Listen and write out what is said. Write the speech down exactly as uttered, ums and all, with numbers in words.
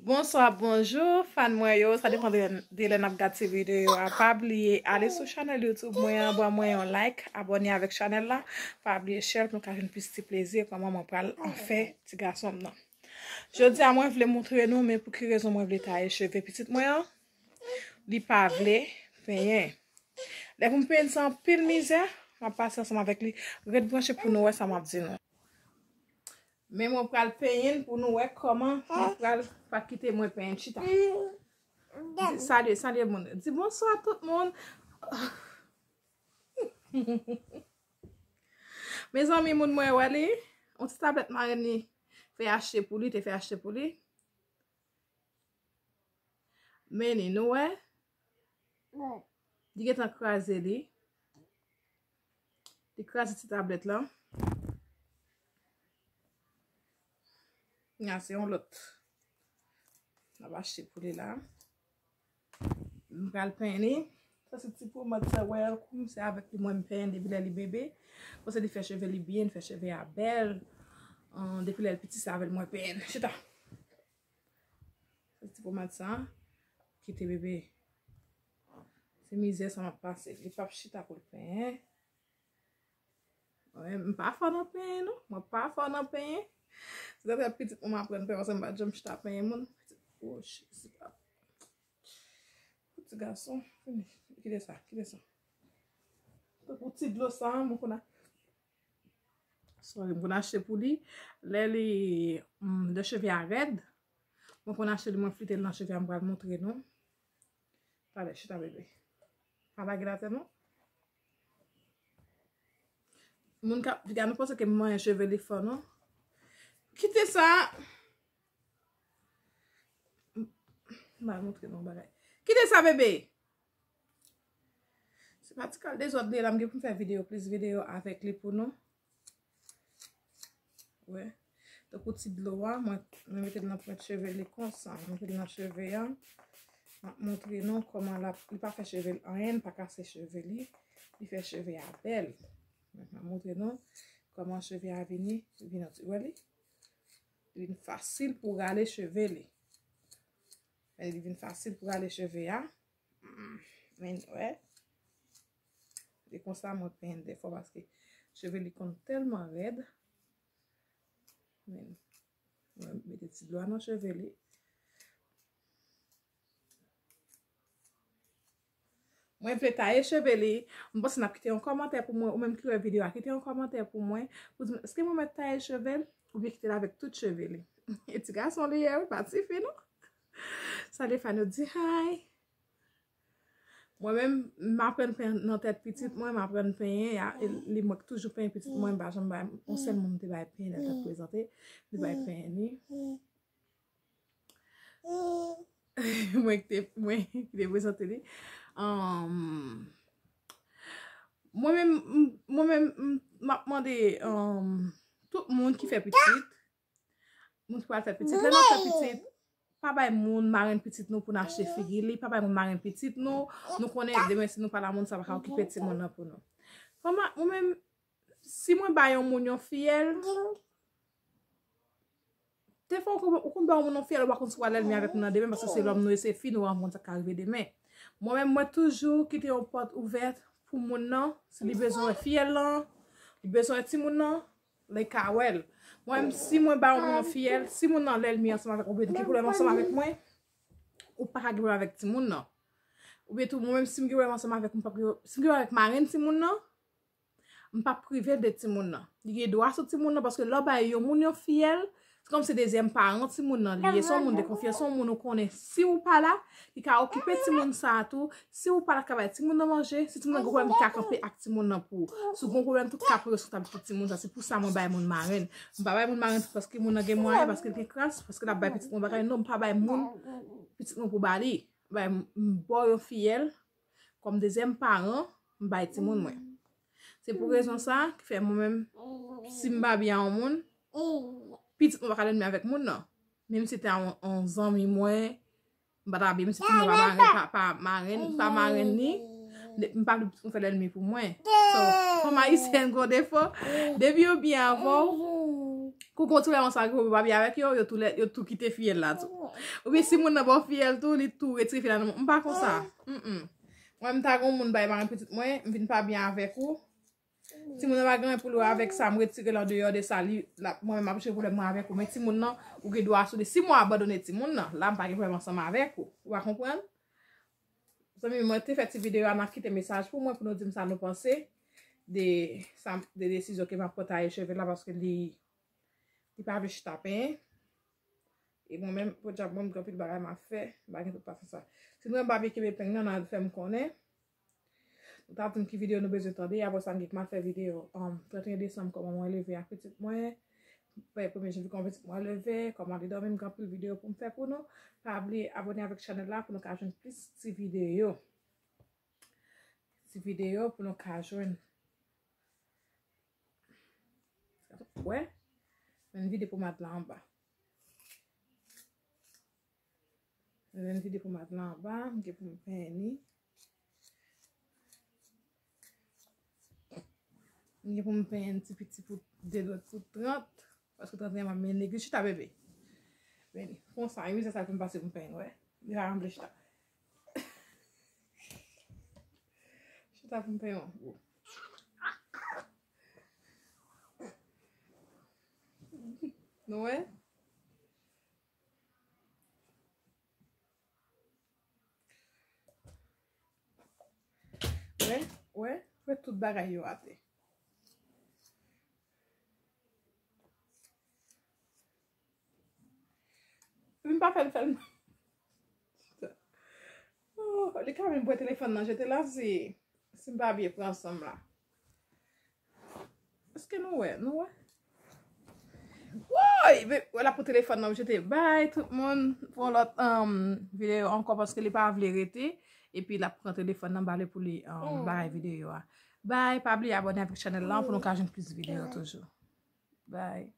Bonswa, bonjou, fan mwen yo. Sa depann de, de lè n ap gade ti videyo a. Pa bliye ale sou chanèl YouTube mwen an, ban mwen yon like, abòne avèk chanèl la. Pa bliye share pou nou ka jwenn plis ti plezi kòman mwen pral anfè ti gason m nan. Jodi a mwen vle montre nou, men pou ki rezon mwen vle taye cheve pitit mwen an. Li pa vle penyen. Lè pou m penyen sa anpil mizè, m ap pase ansanm avèk li. Ret branche pou nou wè sa m ap di nou. Men mwen pral penyen l pou nou wè kòman li pral pa kite mwen penyen l. Chita. Di, salye, salye moun. Di bonswa tout moun. Mezanmi, moun mwen wè li. Yon ti tablèt marenn li fè achte pou li, te fè achte pou li. Men li, nou wè? Li gentan kraze li. Li kraze ti tablèt la. Nya se yon lòt. N ap achte pou li la. M pral penyen li. Sa se ti pomad sa, wè, kounye a se avèk li mwen m penyen depi lè li bebe. Paske li fè cheve li byen, li fè cheve a bèl. An, depi lè l piti, se avè l mwen penyen l. Chita. Sa se ti pomad sa. Kite bebe. Se mizè sa m ap pase. Li p ap chita pou l penyen. Mwen, m pa fò nan penyen, non. Mwen pa fò nan penyen. Se ta fè pitit mwen aprann penyen, paske m pa t janm chita penyen moun. Pitit, oh, shit, se pa. Ti gason, vini. Kite sa, kite sa. Tankou ti dlo sa, mwen konn a-, sorry, mwen konn achte pou li. Lè li, mm, lè cheve a rèd, mwen konn achte li, mwen flite l nan cheve a, m pral montre nou. Talè, chita bebe. Pa lage l atè, non. Moun k ap gade nou panse ke m manyen cheve li fò, non? Kite sa. M al montre nou yon bagay. Kite sa, bebe. Se pa ti kal dezòd li ye la, m gen pou m fè videyo, plis videyo avèk li pou nou. Wè. Tankou ti dlo a, mwen, mwen mete l nan pwent cheve li konsa. Mwen mete l nan cheve a. M ap montre nou kòman l ap, li pa fè cheve l anyen, li pa kase cheve li. Li fè cheve a bèl. Mwen, m ap montre nou kòman cheve a vini, li vin, wè li? Li vin fasil pou rale cheve li. Men li vin fasil pou rale cheve a. Mm, men, wè. E konsa mwen penyen dèfwa paske cheve li konn tèlman rèd. Men, mwen mete ti dlo a nan cheve li. Mwen vle taye cheve li. M panse n ap kite yon kòmantè pou mwen. Ou menm ki wè videyo a, kite yon kòmantè pou mwen. Pou di m, èske mwen mèt taye cheve l? Oubyen kite l avèk tout cheve li? E ti gason li ye, wi, pa ti fi, non. Salye fan yo, di hi. Mwen menm, m aprann penyen nan tèt pitit mwen, m aprann penyen, ya, e li mwen k toujou penyen pitit mwen, m pa janm bay yon sèl moun m te bay penyen lè l t ap prezante, m te bay penyen li. Mwen ki te, mwen ki te prezante li. Anm, mwen menm, m, mwen menm, m, m ap mande, anm, tout moun ki fè pitit, moun ki pral fè pitit, lè n ap fè pitit, pa bay moun marenn pitit nou pou n achte figi li, pa bay moun marenn pitit nou, nou konnen demen si nou pa la moun sa pa ka okipe timoun nan pou nou. Fanm, mwen menm, si mwen bay yon moun yon fiyèl, defwa ou konn, ou konn bay yon moun yon fiyèl, ou pa konn si w a lènmi avèk moun nan demen, paske se lòm nou ye, se fi nou, ou pa konn sa k ka rive demen. Mwen menm, mwen toujou kite yon pòt ouvè pou moun nan, si li bezwen wè fiyèl lan, li bezwen wè timoun nan, li ka wè l. Mwen menm, si mwen bay yon moun yon fiyèl, si moun nan lènmi ansanm avèk, oubyen li gen pwoblèm ansanm avèk mwen, ou pa ka gen pwoblèm avèk timoun nan. Oubyen tou, mwen menm, si m gen pwoblèm ansanm avèk, m p ap gen, si m gen pwoblèm avèk marenn timoun nan, m p ap prive l de timoun nan. Li gen dwa sou timoun nan, paske lè w bay yon moun yon fiyèl, se kòmsi dezyèm paran timoun nan li ye. Se yon moun de konfyans, se yon moun ou konnen. Si ou pa la, li ka okipe timoun sa a tou. Si ou pa la, l ka bay timoun nan manje. Si timoun nan gen pwoblèm, li ka kanpe ak timoun nan pou ou. Si w gen pwoblèm tou, li ka pran responsablite timoun sa. Se pou sa mwen bay moun marenn. M pa bay moun marenn paske moun nan gen mwayen, paske l gen kras, paske l ap bay pitit mwen bagay. Non, m pa bay moun pitit mwen pou ba li. M bay, m ba w yon fiyèl kòm dezyèm paran, m bay timoun mwen. Se pou rezon sa ki fè mwen menm, si m pa byen a yon moun, pitit mwen pa ka lènmi avèk moun nan. Menm si se te yon, yon zanmi mwen, m pa ta byen, menm si timoun nan pa marenn, pa, pa marenn, pa marenn li, m pa vle pitit mwen fè lènmi pou mwen. So, fanm ayisyèn gon defo, depi yo byen avè w, Kou gon timoun sa ki pou babye avèk yo, yo tou lè, yo tou kite fiyèl la tou. Oubyen si moun nan ba w fiyèl tou, li tou retire fiyèl la nan men w. M pa konsa. Mm-mm. Mwen, m ta gon moun bay mari pitit mwen, m vin pa byen avèk ou. Timoun nan pa gen pou l wè avèk sa, m retire l andeyò de sa, li, la, mwen menm m ap jere pwoblèm mwen avèk ou. Men timoun nan, ou gen dwa sou li. Si mwen abandone timoun nan, la m pa gen pwoblèm ansanm avèk ou. Ou pa konprann? Zanmi, mwen te fè ti videyo a, n a kite mesaj pou mwen, pou nou di m sa nou panse de, sa, de desizyon ke m ap pran taye cheve la, paske li, li pa vle chita penyen. E mwen menm, podyab, mwen, m gen anpil bagay m ap fè, m pa gen tout pasyans sa. Si nou renmen babye kenbe peng nan, n a fè m konnen. Nou ta di m ki videyo nou bezwen tande, apre sa, m gen pou m al fè videyo, um, trannteyen desanm, kòman mwen leve ak pitit mwen, premye janvye, kòman pitit mwen leve, kòman li dòmi, m gen anpil videyo pou m fè pou nou. Pa bliye abòne avèk chanèl la pou nou ka jwenn plis ti videyo. Ti videyo pou nou ka jwenn. Wè, men vide pomad la anba. Men vide pomad la anba, m gen pou m penyen li. M gen pou m penyen ti piti pou de dwèt pou trant. Paske trant an m ap mennen negli chita bebe. Men, konsa, e mizè sa pou m pase pou m penyen, wè. Li pa janm vle chita. Chita pou m penyen w. Nou wè? Wè, wè, wè tout bagay yo atè. Epi m pa fè l fè l. Oh, li ka vin pran telefòn nan jete la si, si m pa byen pran ansanm la. Èske nou wè? Nou wè? Woy! Be, wè l ap pran telefòn nan jete. Bay tout moun pou yon lòt, um, videyo ankò paske li pa vle rete. Epi l ap pran telefòn nan ba li pou li, um, bay videyo a. Bay, pa bliye abòne avèk chanèl la pou nou ka jwenn plis videyo toujou. Bay.